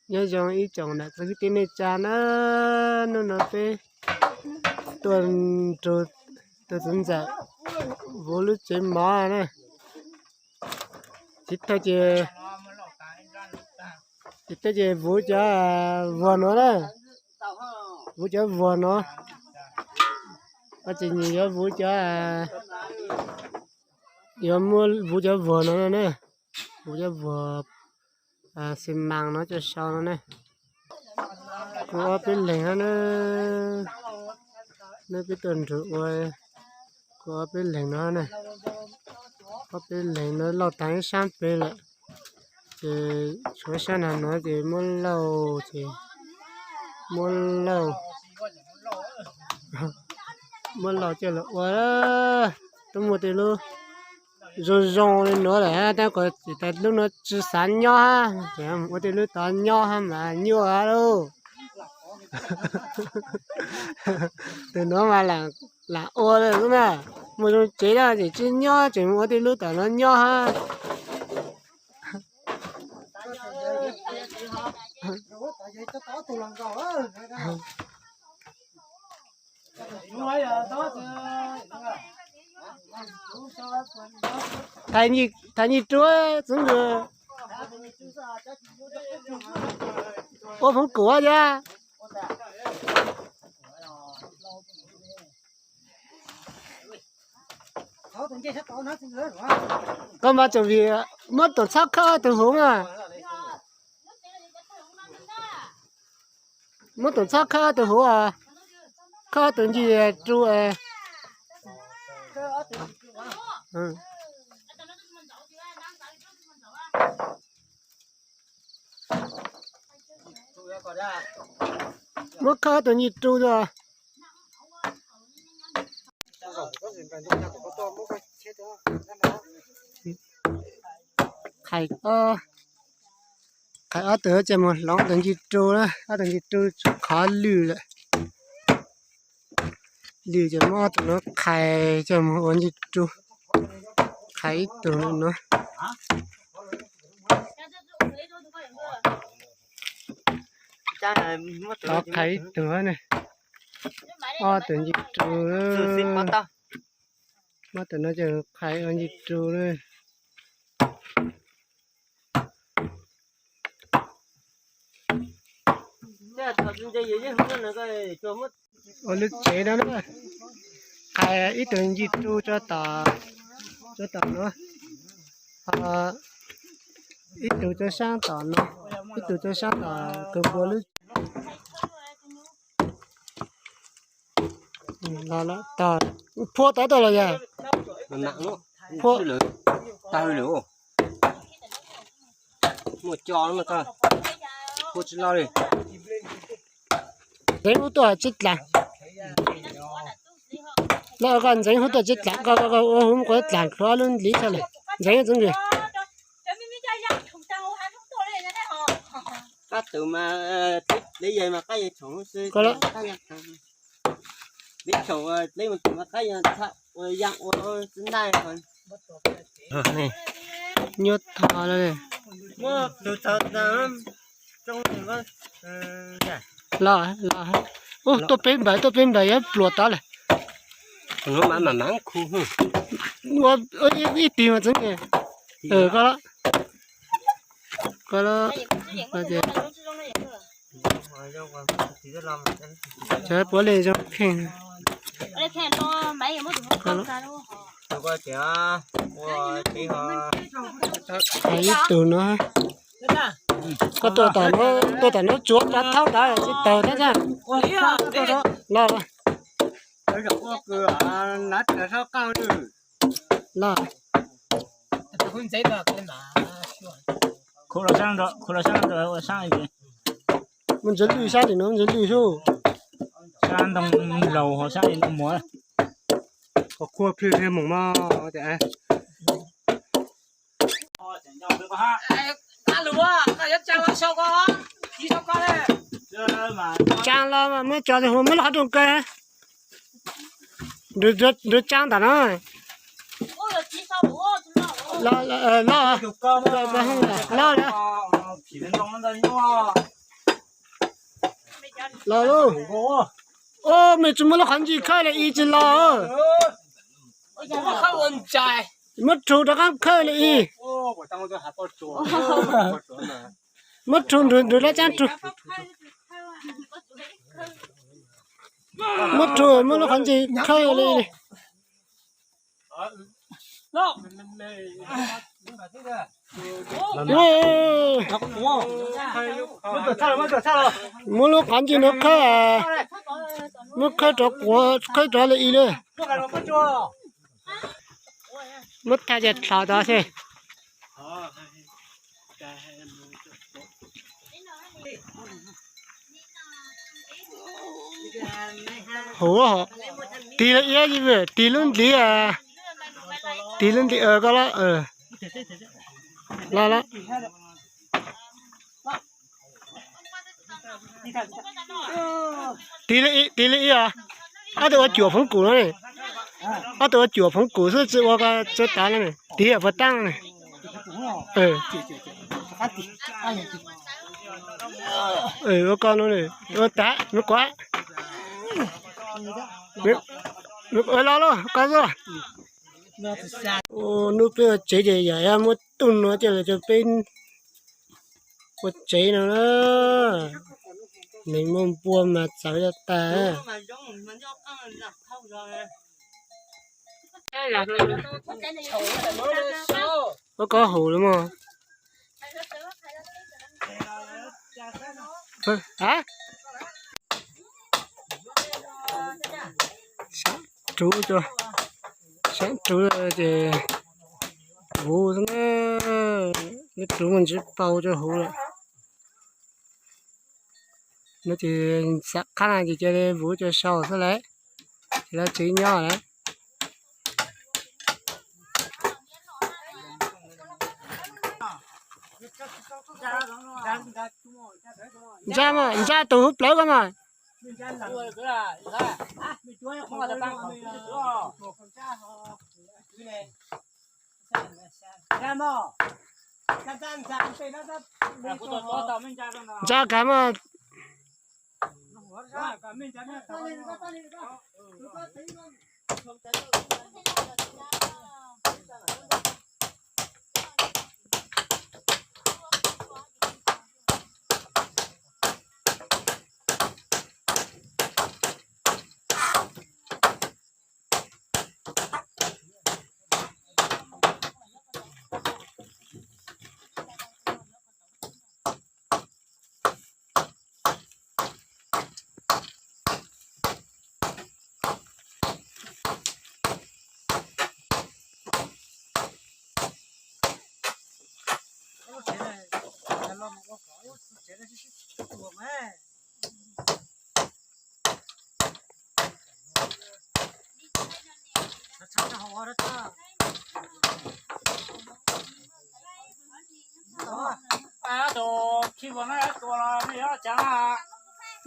Nyob zoo ib tsoom nam txiv kwv tij neej tsa na, hnub no peb tuaj nrug tus txiv ntxawm vuv lub tsev mov na. Txiv thawj ces, txiv thawj ces vuv cov vuag no na, vuv cov vuag no, ces nws yuav vuv cov, yuav muab vuv cov vuag no na, vuv cov vuag xi mas no coj sau no ne. Kuv ob peb leeg na, neb peb tuaj nrug ua, kuv ob peb leeg no na, ob peb leeg no lauj taag ib sab pem lawm, ces tshuav sab nrag no ces muab lauj, ces muab lauj, muab lauj coj los ua, twb muaj tej lub zoo zoo li no lawm, tab kuv tsis tas lub no tsis xav nyob hab, ua tej lub tod nyob hab mas nyuaj lauj. Tus no mas lam ua lawm xwb na, muaj zoo tsev na ces tsis nyob, tseem mus ua tej lub tom no nyob hab. Thais Nyij Rua, txwv nws ua phoov kum thiab. Koj mas tseem vim muab Toom Txhob khawb ob tug huv mas. Muab Toom Txhob khawb ob tug huv, khawb ob tug Nyij Rua. Muab khawb ob tug Nyij Rua. Qhais, qhais ob tug coj mus hloov tus Nyij Rua na, ob tug Nyij Rua tshuav qhov lwj lawm. Lwj ces muab ob tug no qhais coj mus ua Nyij Rua. Qhais ib tug no. Qhov qhais ib tug ne. Ob tug Nyij Rua. Muab tus no coj qhais ua Nyij Rua na. Ua lub tsev no na, qhais ib tug Nyij Rua rau tom no, ib tug rau sab tom no, ib tug rau sab tom kawg npua lub. Phua tod tuaj los yog? Phua, tawg lawm. Muaj co, phua tsis loj li. Ntxeev hub tuaj tsib dlav. Lawv koj ntxeev hub tuaj tsib dlav, koj ua hub quav dlav khuav lub ntiv tshaj lawm. Ntxeev txoov nws. Qab twm mas, dleb yawg mas qab yawg tshoom xwb. Dleb tshoom, dleb mus twm mas qab yawg txhaj ua yaaj ua xwb ntaj. Nyuaj tho lawm. Los, los. Ub, tuaj peb nplawm, tuaj peb nplawm yuav pluas tod lawm. Ib tig mas txeev. Koj los, koj los, puav leej zoo pheej. Hais ib tug no. Koj tuaj tom no, tuaj tom no tsuav rov thaub ntawd tsis tawg thiab na. Los, los. Muaj ntsis lwj sab tim no, ntsis lwj xwb. Sab ntoo laus ho sab ntoo muag. Qhov qhua plhws li moos mog. Tsaa los mas muab tso, muab lub qhov rooj kaw. Nrug tsaa ntam no. Los, los, los. Los lauj. Ub, mej tsi muaj lub qhov ntsej khawb le i tsi los. Muab rhu rov qab khawb le i. Muab rhu nrug nrug dlaab tsaab rhu. Muab rhu muab lub qhov ntsej khawb le i. Muab lub qhov ntsej nuav khawb, muab khawb rov quav khawb rov le i lawm. Muab thaj yaj dlhos tod xwb. Huv, tig lub iab, tig lub ntiv, tig lub ntiv koj los, los los. Tig li ib os. Ob tug ua cuam phoov kum no ne. Ob tug ua cuam phoov kum xwb tsi ua ko tsi tav no ne, tig puas taab ne. Ua ko no, ua tav, nub kuav. Los lauj, koj xwb. Nub peb ua tsev ces yam muab tug no coj los rau peb ua tsev no na. Neeg muaj npua mas txawv tag. Ua ko huv lawm mog. Sab rub, sab rub ces vuv xwb na. Lub rub muaj ntsis paug rau huv lawm. No ces xam qhab na ces cia li vuv rau sau xwb lawm, ces lawv tsev nyob lawm. Ntsa mas, ntsa tus huv plawv ko mas. Ntsa kav mas.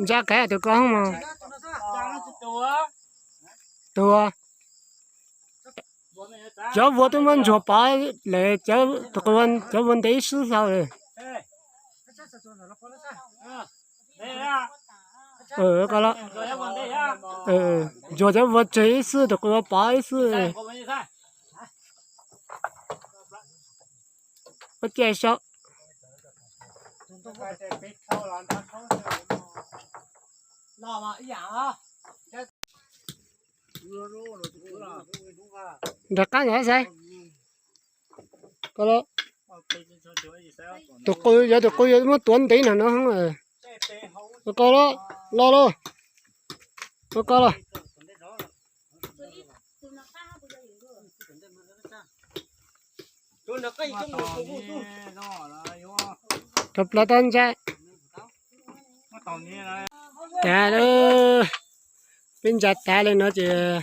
Ntsa kav tus ko mas. Tus, cov vuas twb muab ntsuag pov lawm, cov vuas ntev ib xwb xwb lawm. Ntsuag cov vuas tseg ib xwb, tus ko pov ib xwb. Ua caij sau. Nram qab ntawd saib. Tus qw, yog tus qw yuav muab tuav ntev no no. Ua ko los, los los. Ua ko los. Rau plaws tau ntsa. Tav lawm, peb ntsa tav li no ces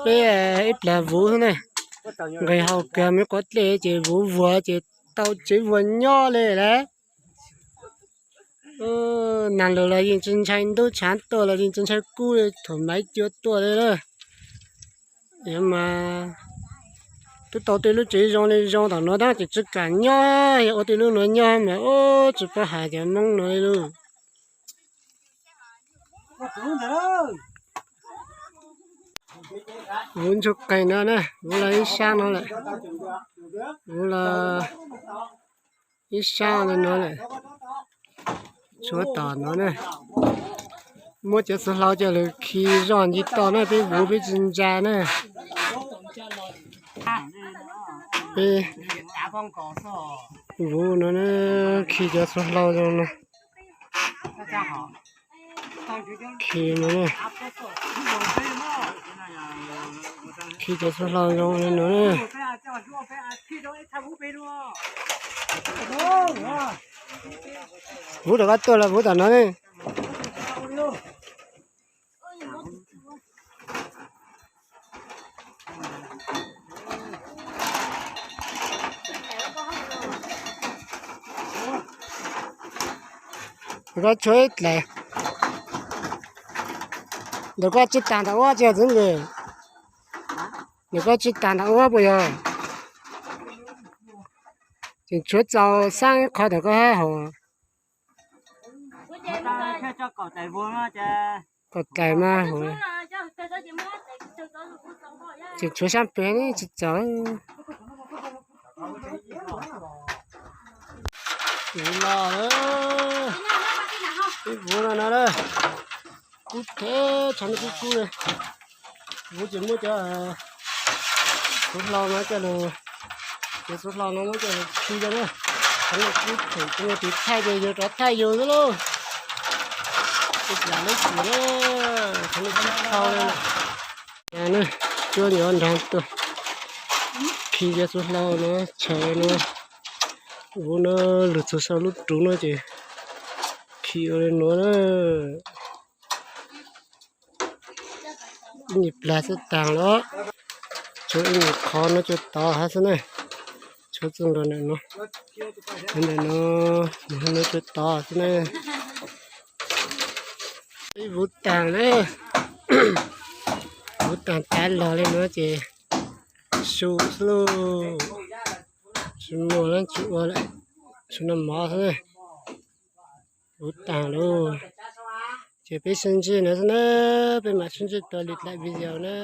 peb ib plag vuv xwb ne. Nqis haus kawg me quav dlej ces vuv vuag ces tau tsev vuas nyob li lawm. Nag lug los yeej tsis ntshai ntub, tshav tuaj los yeej tsis ntshai kub li, thaum maiv cua tuaj li lawm. Mas twb tau tej lub tsev zoo li zoo tom no tab sis tsis kam nyob, yog ua tej lub no nyob mas ub tsis paub hais tias Hmoob no li lawm. Vuv ntsuj qees no na, vuv los ib sab no lawm, vuv los ib sab li no lawm. Tshuav tom no na, muab cov txhuv hlau coj lug khi zoj ncig toj na, peb vuv peb tsis ntsa na. Peb vuv no na, khi cov txhuv hlau zoo no. Khi no na, khi cov txhuv hlau zoo li no na. Vuv rov qab tuaj los vuv tom no ne. Ntawm ko tshuav ib dlaim, ntawm ko tsis tag ntawm ub tsis yog txiv nws, ntawm ko tsis tag ntawm ub puas yog? Tseem tshuav txaus xab ib qho ntawm ko hab hauv. Kaum dlaim mas hauv, tseem tshuav xab pem tsis txaus. Vuv los, ib vuv no no, kub thev, tshav ntuj kub kub li. Vuv ces muab cov txhuv hlau no coj lug, cov txhuv hlau no muab coj lug khi rau na. Tshav ntuj kub thev, cov niag tiv thaij ces yug rov thaij yug xwb lauj. Lam lub txiv na, tshav ntuj kub hlau li. Cuab nyuam nrog tuaj khi cov txhuv hlau no, tshav no, vuv no, lug txug sau lub ruv no ces khi ua li nuav na. Ib nyuag plag xwb taag lawm, tshuav ib nyuag qhov no cua tod hab xwb na. Tshuav txug nrho ntawm no, ntawm no, ntawm no cua tod xwb na. Ib vuv taag lawm, vuv taag tav log li no ces su xwb lauj, tsis muaj dlaab tsi ua lawm, su noj mov xwb na. Vuv taag lauj, ces peb sib ntsib no xwb na, peb mam sib ntsib dlua lwm daim video na.